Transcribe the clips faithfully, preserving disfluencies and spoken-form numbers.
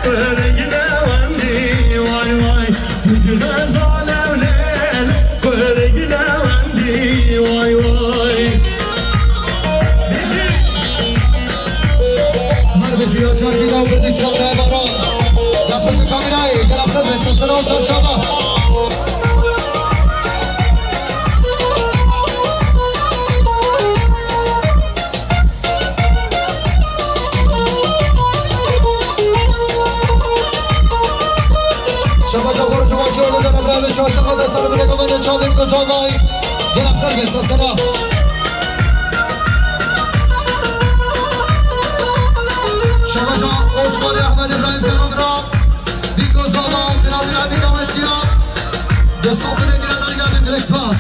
Kurê gile wendî, vay vay. Cicî xezal ew lêl. Kurê gile wendî, vay vay. Bijî. Her bijî Yaşar Gülal, Birdik Sabra Evara. Destbaşı kamerayı, gel abla, ben sansana o sarçama. Şabaşa Gorki Başoğlu da Emre ve Şaşa Kadar sarı bile kamen de çaldık kuzolay. Gel aktar ve sasana. Şabaşa Osman Ahmet İbrahim Semadra. Bir kuzolay. Kral bir abi davetiya. Di sed bine gire dergâ bin gelek spas.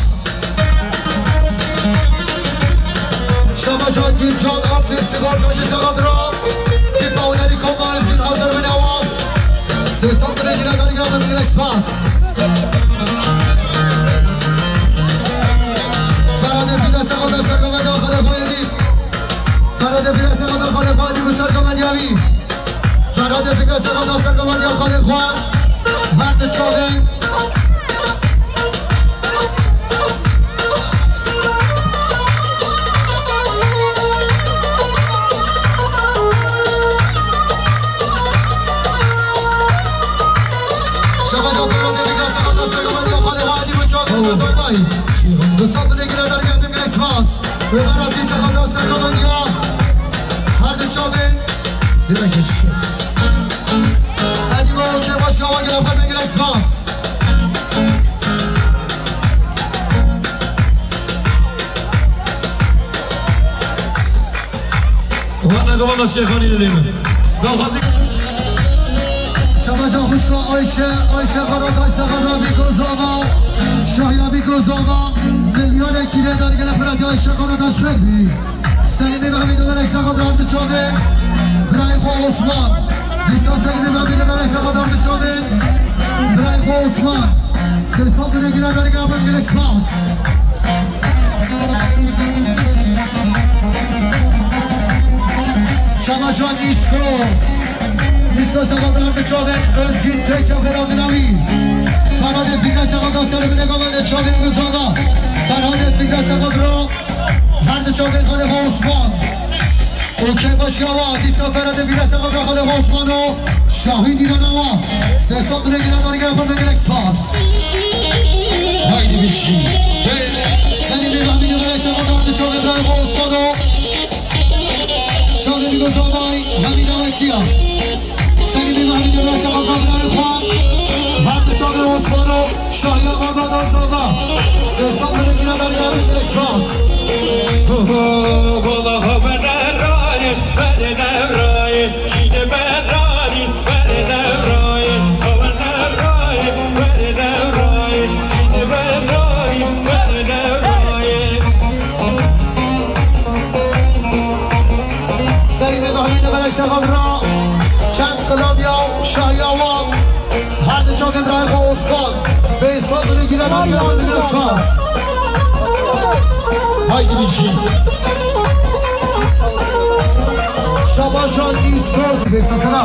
Şabaşa Gîlcan Artist Sigortacı Semadra. Tipa hunerî Komar Zîn Hazir bin Awa. Sê sed bine gire dergâ bin gelek spas. Ferhadê Fîra Semadra sergometiya xalê xwe yedî. Ferhadê Fîra Semadra xalê xwe yedî ku sergometiya wî. Ferhadê Fikret Seqat a sergometiya xalê xwe. Her di çavên. Şabaşa Ferhadê Fikret Seqat a sergometiya xalê xwe. Hadi bu çavên, bu zorbayî. Bu sandinê gire dergeh bin gelek spas. Wêvera tî Seqat a sergometiya. Her di çavên. Direkt geçiş yok. Hadi bu okey, başla, o gelen parmak, relax, bas. Vana gavana Şeyhani dilimi. Daha hazır. Şabaşa xuşka Ayşe, Ayşe Karataş, Sakar Rabi Kozova, Şahya Bi Kozova, milyonê kîrê dergele Fırat Ayşe Karataş xêr bî. Selîmê Mehmîd û Melek Seqat ardi çavên birayê xwe Osman. Dîsa Selîmê Mehmîd û Melek Seqat ardi çavên birayê xwe Osman. Sê sed bine gire dergah bin, gelek spas. Şamaşa Nîsko. Nîsko Seqat ardi çavên Özgün Teçe Ferhat Dinamî. Ferhadê Fikret Seqat a serê bine gavende çavên Guzava. Ferhadê Fikret Seqat ro. Her di çavên xalê xwe Osman. Okey, baş ya wa, dîsa Ferhadê Fikret Seqat ra xalê xwe Osman û Şahî dîrana wa. Sê sed bine gire dergah bin, gelek spas. Haydi bir şey. Hey. Selîmê Mehmîdê Melek Seqat ra di çavên birayê xwe Osman û çavên Gozanay Hemî dawetiya. Selîmê Mehmîdê Melek Seqat ra birayê xwe. Her di çavên Osman û Şahiya Mehmet Aslan'a. Sê sed bine gire dergah bin, gelek spas. Ho, ho, wala ha, berê nevrayê, berê nevrayê, şînê berayê, berê nevrayê, ha, berê nevrayê, berê nevrayê, şînê berayê, berê nevrayê. Selîmê Mehmîdê Melek Seqat ra çend qilab ya û Şahiya wa. Her di çavên birayê xwe Osman. Pênc sed lirê gîne dergah bin, gelek spas. Haydi bir şey. Şabaşa Nîskos. Pênc sed lira.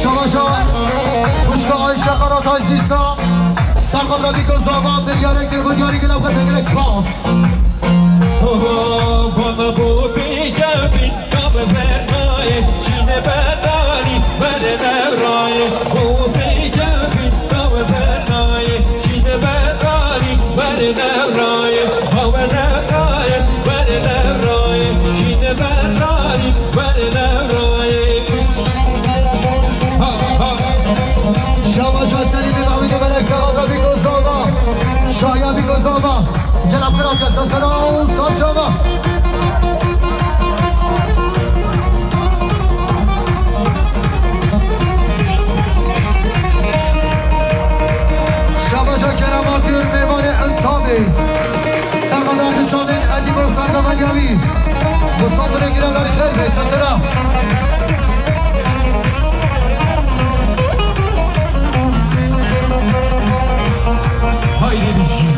Şabaşa xuşka Ayşe Karataş dîsa. Seqat ra bîko zava, milyarek dir, milyarek gila xwe, gelek spas. Bana bu bir geldi. Navê berayê, şînê berayê, berê nevrayê, ho peyke bî. Navê berayê, şînê berayê, berê nevrayê, navê nevrayê, berê nevrayê, şînê berayê, berê nevrayê. Ha, ha. Şabaşa Selîmê Mehmîdê Melek Seqat ra bîko zava. Şahiya bîko zava. Gel Abdülhak, sen sana ol, saçama. Şabaşa Kerem Akgül, mêvanê Entabê. Sermadar di çavên Edîb û Serdar Medyavî. Misafirê giredarî xêr bê, sesera. Haydi bir şey.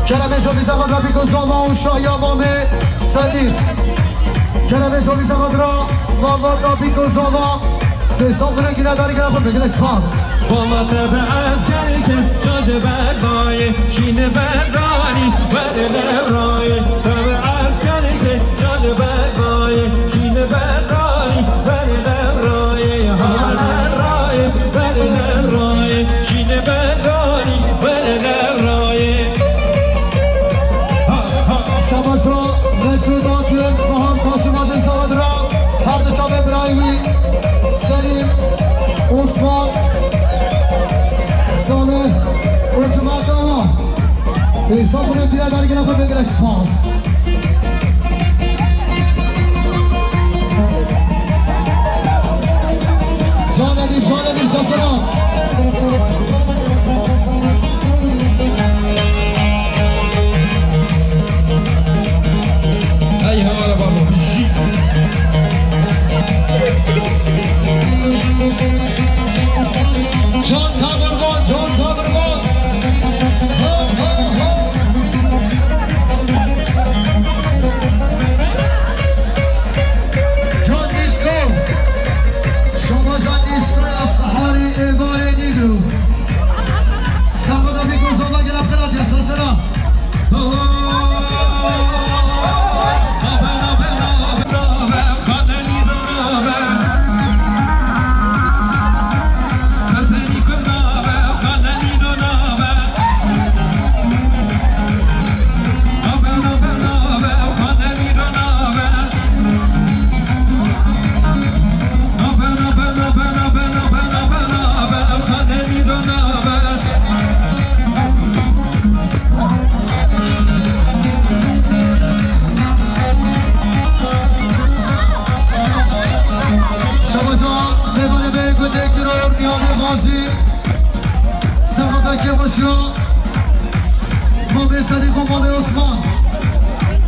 Keremê şofîsa xwe rabî ku zava û şahiya mamê Sedîq. Keremê şofîsa xwe ra mama rabî ku zava. Sê sed lirê gîne darî gere xwe bigire spas. Valla te bi eskerê ke can ji ber dayê, şîne ber danî, were lew rayê. Te bi eskerê ke can ji ber dayê, şîne ber danî, were lew rayê. Hale rayê, were lew rayê, şîne ber danî, were lew rayê. Şabaşo, Mesut Atun, Bahar Taşımaz'ın Savadra, her du çavê birayî wî, Selîm, Osman, Salih û Cuma Dava. Hesabını dile dergine xwe bigire spas. Can edî, can edî, sesera. Hey, hevara babo, bijî. Can Tamirvan, Can Tamirvan. Ho, ho, ho. Can Disko. Şama Can Diskoya Saharî Êvarê Nîgro. Sabada bir kozalda gelen penaltı, sesera. Şabaca, mêvanê me gundê Kiror, Niyadê Xazî, Serhata Kebaşiya, Mamê Sedîq û Mamê Osman.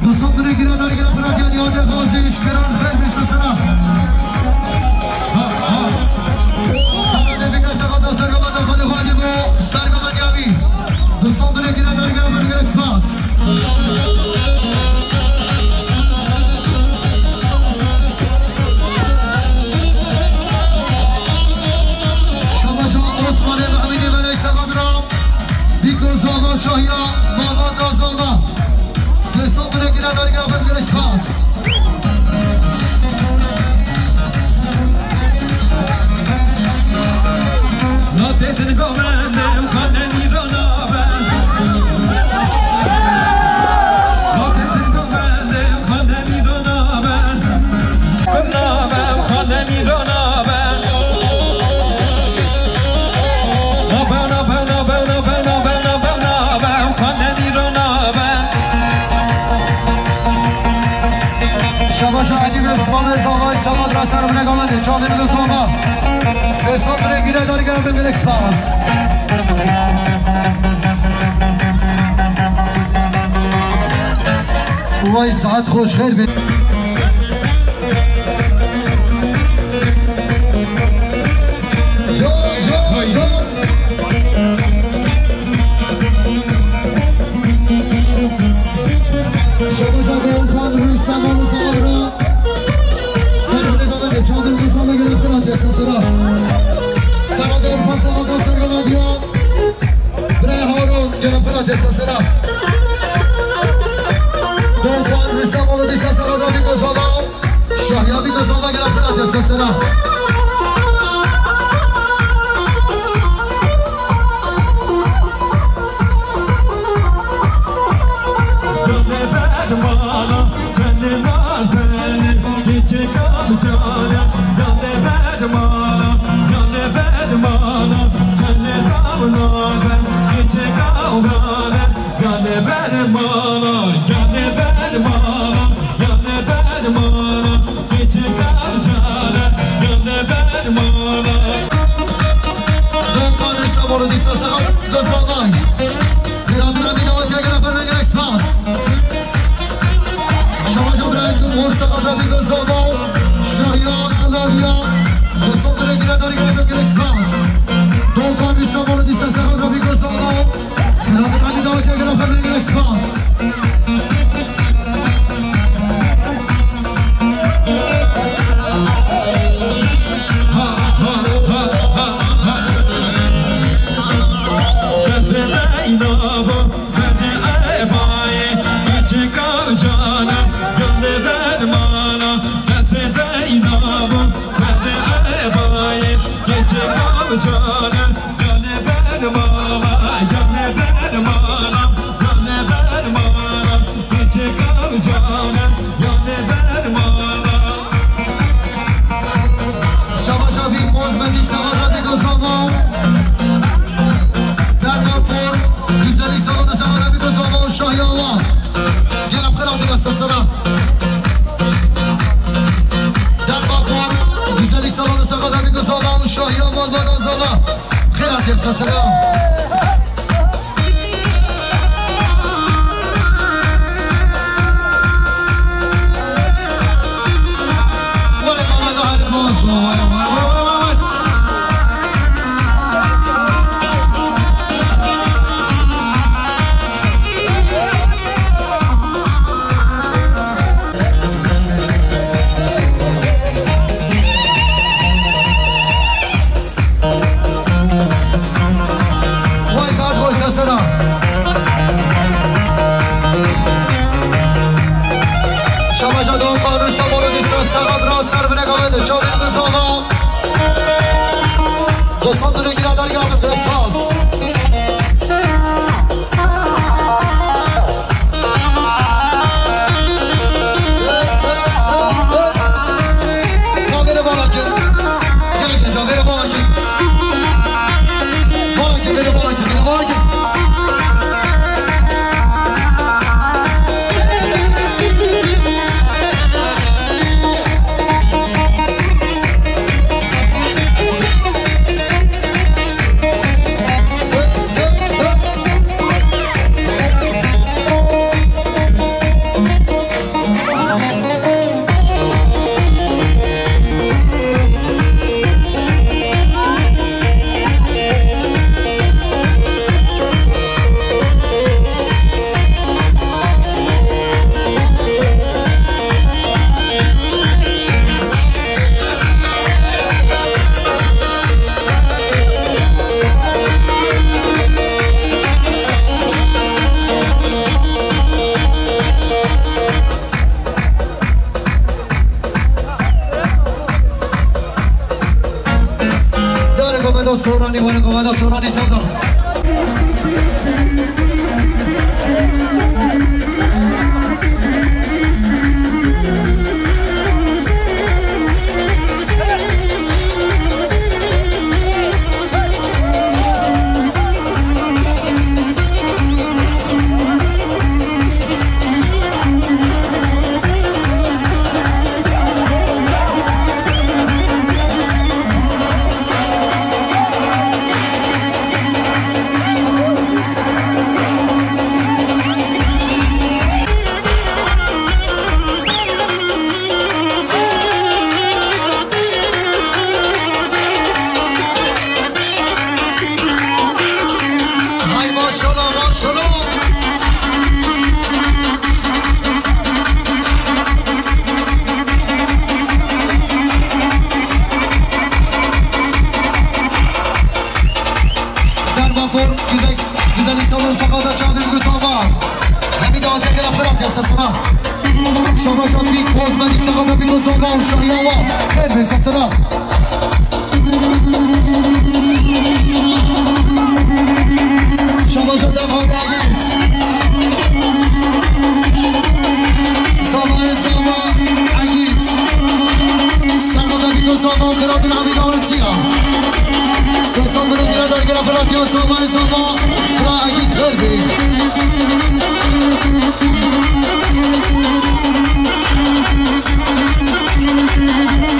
Du sed lirê gire darî gire penaltî ya Niyadê Xazî, ji Kiran xêr bî, sesera. Sara Devîka Serhata Sergama daxilê xwe dî bo, Sergama Diyawî. Du sed lirê gire darî gire penaltî, spas. Şabaşa Osmanê Mehmedê Melek Semadra, Bîko Zava Şahiya, Mama da Zava. Sê sed lirê gire darî gire penaltî, spas. Şabaşa Edî Mevzmanê Zavay Samad Raser Mine Gamedê, çavê Mine Zoma. Sê sed lirê gîre darî gere bimilek spas. Vay saet xweş xêr bê. Can, can, can. Şabaşa Doğukan Rüstem Anı Sağlığı. Serhule Gamedê, çavê Mine Zoma gelen penaltî, sesera. Sara Doğukan Sağlığı, Sergama Diya. Birayê Harun, gelen penaltî, sesera. Doğukan Rüstem Anı, sesera, Bîko Zava. Şahiya Bîko Zava, gelen penaltî, sesera. Gane bermana, gane nazenî, keçeka bi cane. Gane bermana, gane bermana, gane nazenî, keçeka bi cane. Gane bermana, gane bermana, gane bermana, keçeka bi cane, gane bermana. Doktor Sabolo dîsa saxat gozanay. Xîratî rabî dawetiya gere ferme gerek spas. Şabaşa birayê Cumhur Sakaca Bîko Zava, Şahiya Kılariya, Mustafa Gire Darî Gire Gerek Spas. Doğukan Rüstem Bolu Dîsa Sakaca Bîko Zava, Kılavun Abi Davet Yagına Ferme Gerek Spas. Canım, yanı vermana, yanı vermana, yanı vermana. Küçük canım, yanı vermana. Şabaş abi, poz verdik, sana da bir kazanma. Derman Form, güzellik salonu, sana da bir kazanma, Şahyava. Gel, Abdülkadir, sesine. Derman Form, güzellik salonu, sana da bir kazanma, Şahyava, Malbara, Zala. Xêr hatin, sesine. Vay, saet xweş, sesena. Şabaşa Doğu Kanun Samoro Disa Sagat Rahat Serbine Kavete Çavin Kızova. Dostlar, dönün girer dergahı biraz faz. Dare komeda sorani, wene komeda sorani, çanda. Hay maşallah, maşallah. Derman Form, güzel, güzel insanların sakata çağırdığı bir güzel var. Hem bir daha tekrar Fırat yasasına. Şabaşa bir poz verdik, sakata bir güzel var. Şahyava, her bir sesine. Şabaşa devam edin. Sava, sava, Egîd. Sergoda Dîno Sava, Xelatên Amîdanê Çiya. Sesal bide gire dergire Xelatiya Sava, sava. Bira Egîd xêr bî.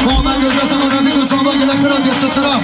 Muhammed Gözde Sava, Dîno Sava, gele Xelatiya sesira.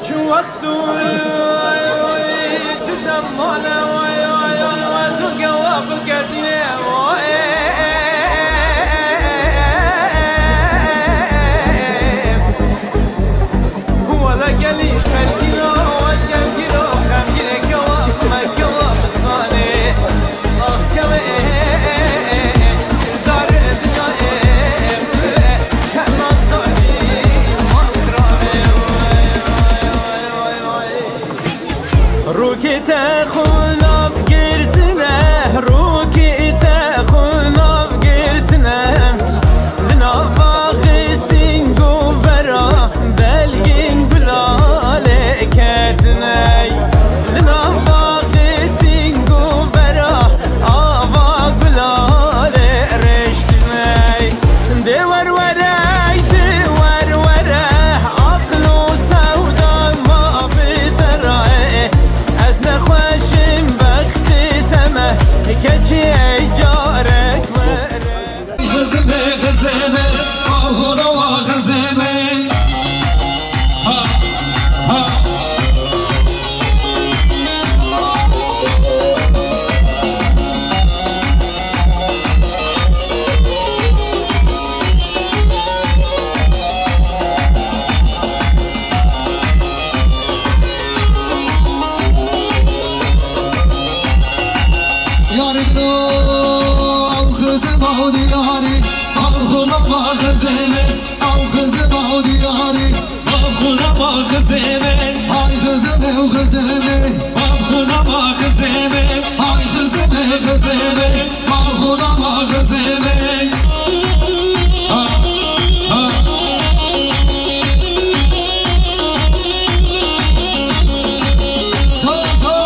Çi wext û çi zemane, way, way, way, way, zû gewa xwe ketine, way. Wele gelî xelkî lo, weş gelkî lo, xemgîne kewa xwe me kewa xwe dane. Rûkê te xwe nav girtine, rûkê te xwe nav girtine. Li nav baxê sîng û vera belgên gula lê ketine. Li nav baxê sîng û vera ava gula lê rêştine. Dê wer were, dê wer were, aqil û sewda ma bi te re. Ez nexweşim bextê te me, keçî ey carek were. Xizimê, xizimê, axuna wa xizimê. Ha, ha. Yarî do, ew xizim ew diyarî, ew xulama xizimê, ew xizim ew diyarî. Ew xulama xizimê. Hay xizimê, ew xizimê. Ew xulama xizimê. Hay xizimê, xizimê. Ew xulama xizimê. Ha, ha. Çal, çal.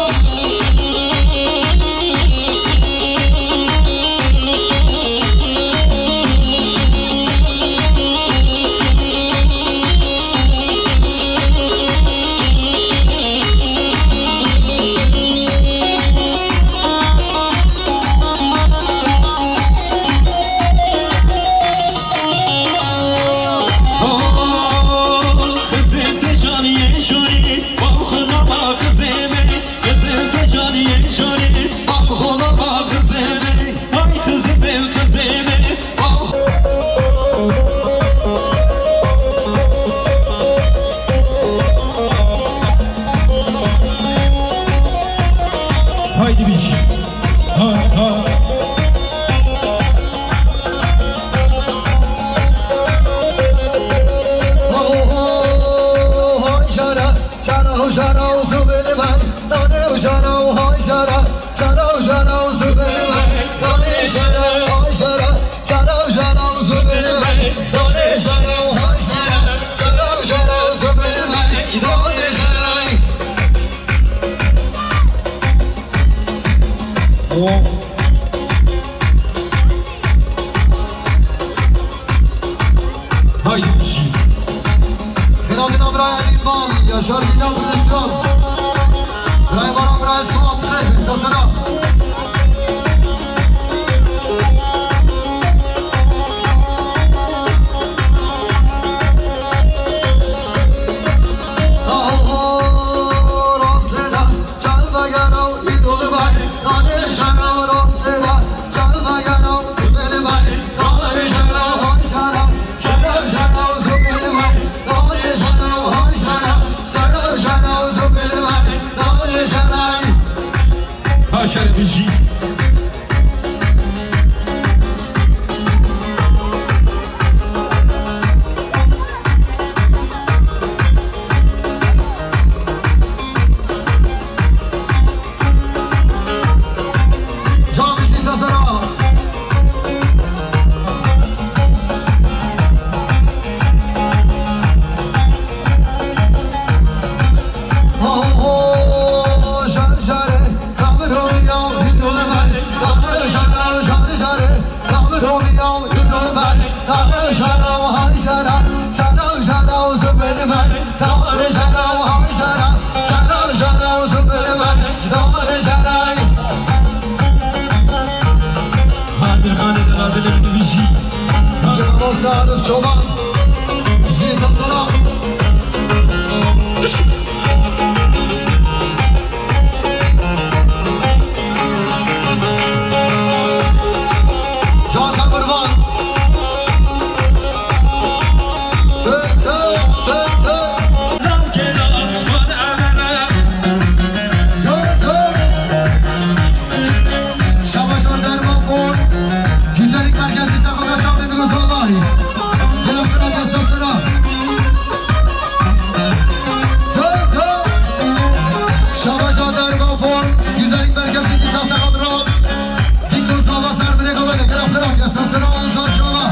Xizim te caniyê şorî, bab xwe nama xizimê. Xizim te caniyê şorî, bab xwe nama xizimê. Ay xizimê, xizimê. Haydi bir şey. Ha, ha. Ho, ho, ho, jara, jara, jara, zubili bay, dane, jara, ho, jara. Jara, jara, zubili bay, dane, jara, ho, jara. Jara, jara, zubili bay, dane, jara, ho, jara. Jara, jara, zubili bay, dane, jara. Hay jî. Xêratina birayê Elî Bal, Yaşar Dîna Kurdistan. Birayê Baran, birayê Suat Reh, sesina. Aho, rastê de. Ha şerefê jî. Şovan. Jî sazana. Can Temirvan. Tı, tı, tı, tı. Can, can. Şabaşan Derman Fon. Güzellik Merkezi Sakata Çamlı'nın uzanmayı. Gel, gel, gel, sesine. Can, can. Şabaşan Derman Fon. Güzellik Merkezi Kısa Sakatro. Biko Sava Serbire Komede. Gel, gel, gel, sesine. Uzat Şava.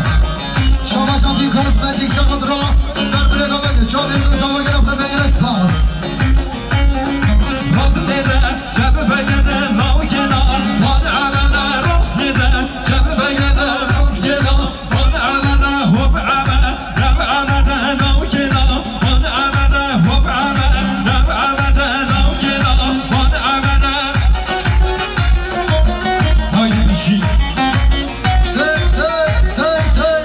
Şabaşan Biko Kozmetik Sakatro. Serbire Komede. Çok iyi Sava. Gel, gel, gel, spas. Rosnede, çepe pegede, lavkena, van arada, rosnede, çepe pegede, lavkena, van arada, hop arada, rap arada, lavkena, van arada, hop arada, rap arada, lavkena, van arada. Haydi bir şey. Sey, sey, sey, sey.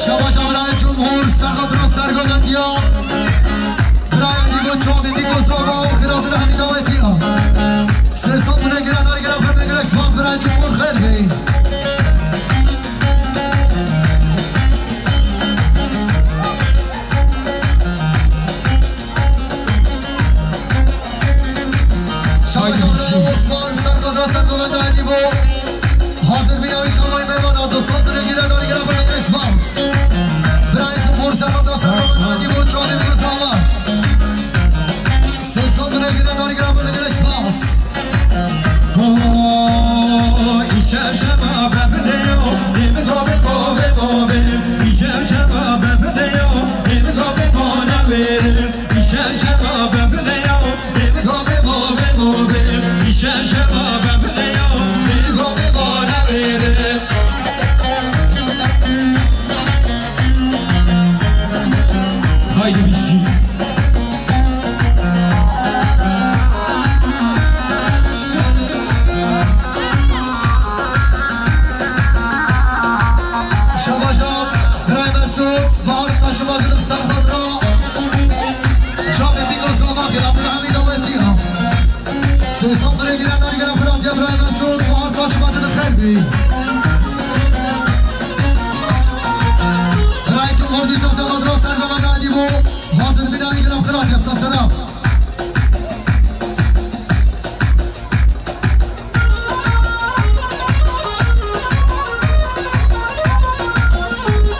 Şabaş Avrayê Cumhur, serxwe diro sergovetiya. Birayê Dîgo Çavî, Dîgo Zava û Xîradin Hemî dawetiya. Sê sed bûne gire, dar gire, pir me gire, spas birayê Cumhur, xêr bê. Şabaş Osman, serkada serkada edî bo. Hazir bîna wî tamay mêvana, du sed lirê gire, darî gire, bine gire, spas. Birayê Cumhur, serkada serkada edî bo, çavê bîna zava. Sê sed lirê gire, darî gire, bine gire, spas. Haydi bir şey. Şabaş Birayê Mesûd, Bahar Taşımacılık Serfadra. Çavê Dîgo Zava, Xîradin Hemî dawetiya. Sê sed lirê gire, dar gire, Fırat ya Birayê Mesûd, Bahar Taşımacılık xêr bî. Birayê Cumhur Dîsa Serfadra, sergama da edî bo. Hazir bîna gire, Fırat ya, sesena.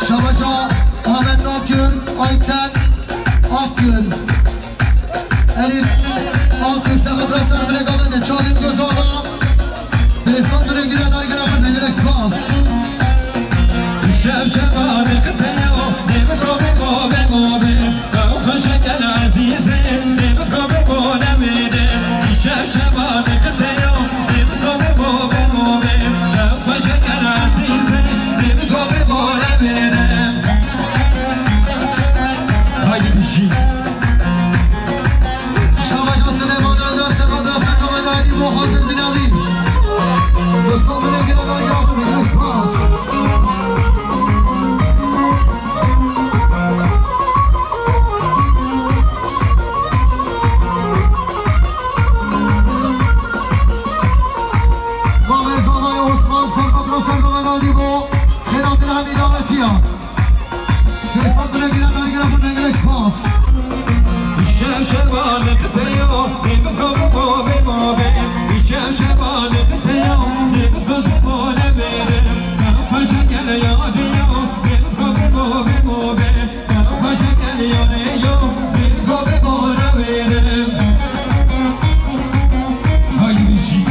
Şabaşa Ahmet Aktürk, Ayten Akgül, Elif Aktürk, Sekat Rasar, Direk Ahmet'e, Çavim Gözal'a, Behzat Direk, Güler Dar, Güler Ahmet, Direk Spas. Şevşeva, Mekteyo, Devir Robe, Bobe, Bobe. Ew xweşek el ezîzê, lê bi gavê bo nemêne. Şevşeva nixteya, lê bi gavê bo be bo be. Ew xweşek el ezîzê, lê bi gavê bo nemêne. Haydi bijî. Şabaş Silêman Ender, Sefa Dira, Sefa Medayî bo hazir bîna wî. Dostan, binê gire dar ya, spas. Bavê zavayê Osman, serkadro sergovedadî bo, xêratina hemî dawetiya. Sê sed bine gire, bergire xwe, ne gerek spas. Şevşeva nixteya, nêbixwe bo be bo be. Şevşeva nixteya, nêbixwe bo nemêne. Ew xweşek el yadiya, nêbixwe bo be bo be. Ew xweşek el yadiya, nêbixwe bo nemêne. Haydi bijî.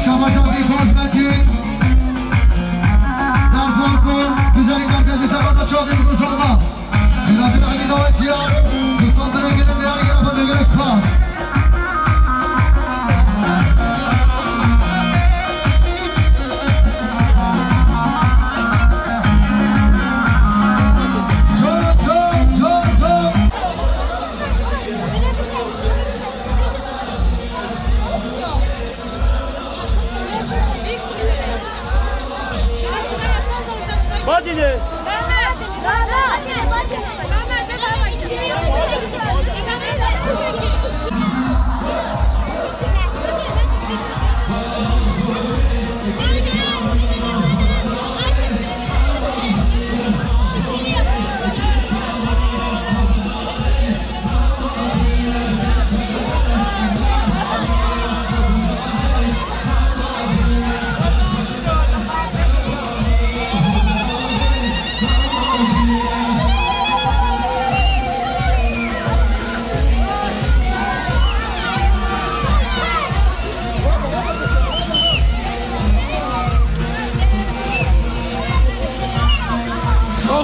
Şabaş abi, kozmetik. Darfur, Güzellik Merkezi, Sabah'da çok iyi kusura. Günaydın, abi, davet ya. Dostlar, direkt gelin, değerli gelin, gelin, spas.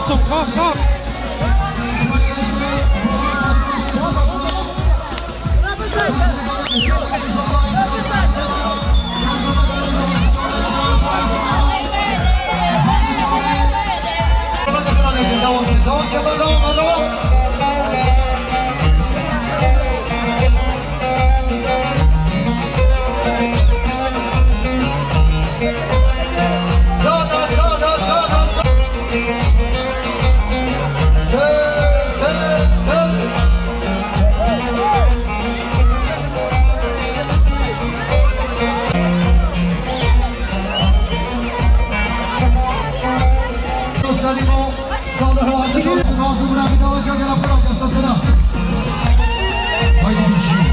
Dostum, kalk, kalk. Salih Atıcı, Nazım Bırak, Davaca, Gela Pırak, Sasana. Haydi bir şey.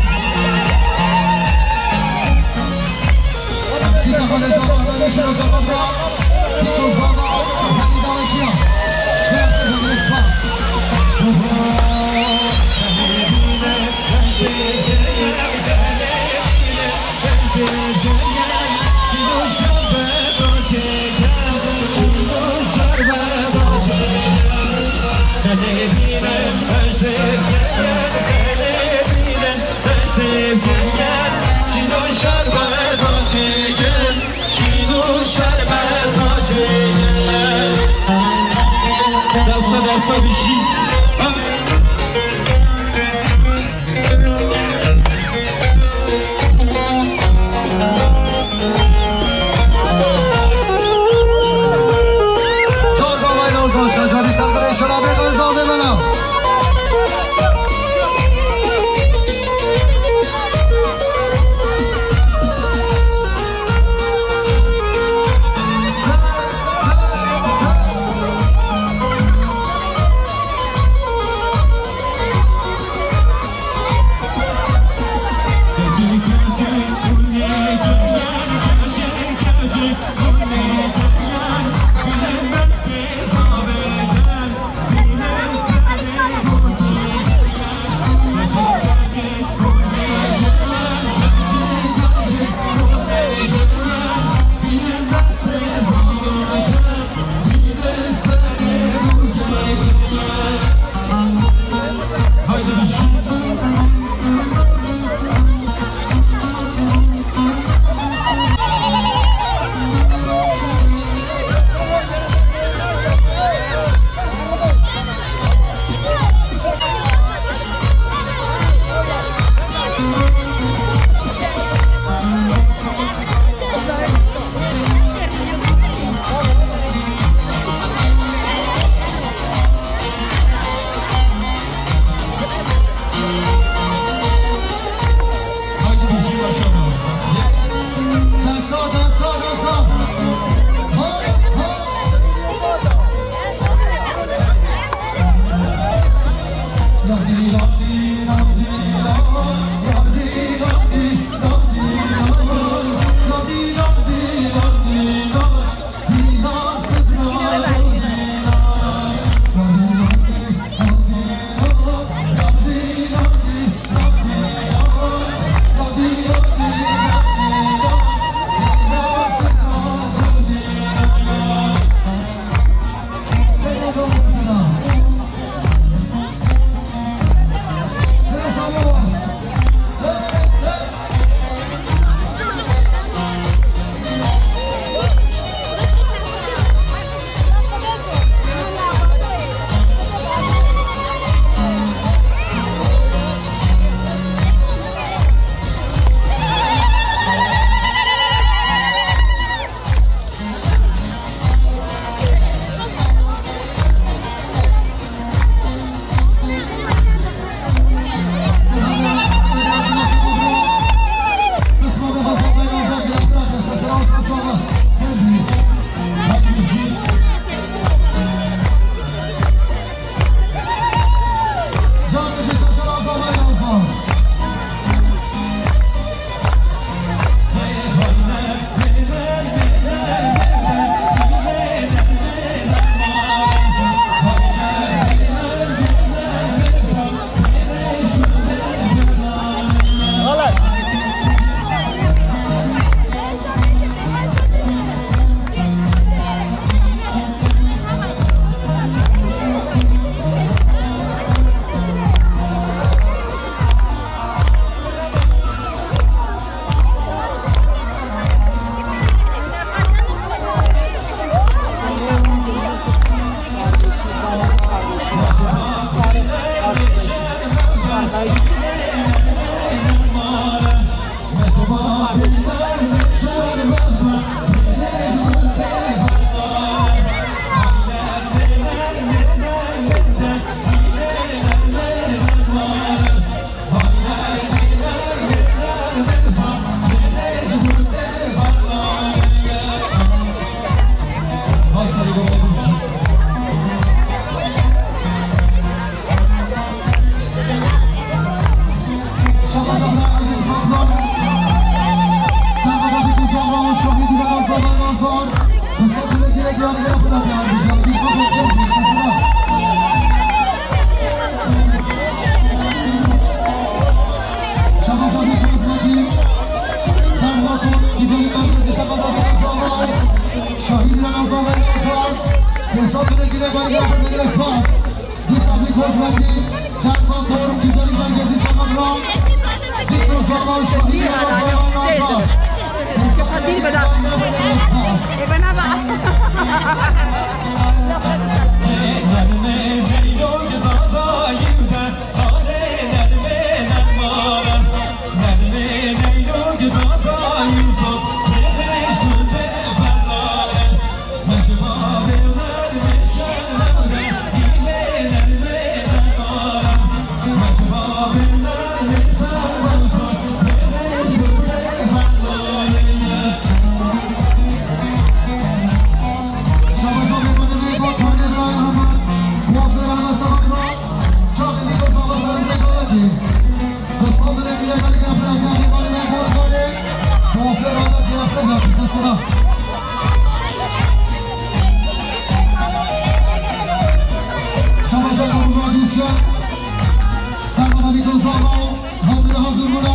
Hazır, hazır buna.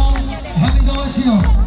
Hadi davet ya.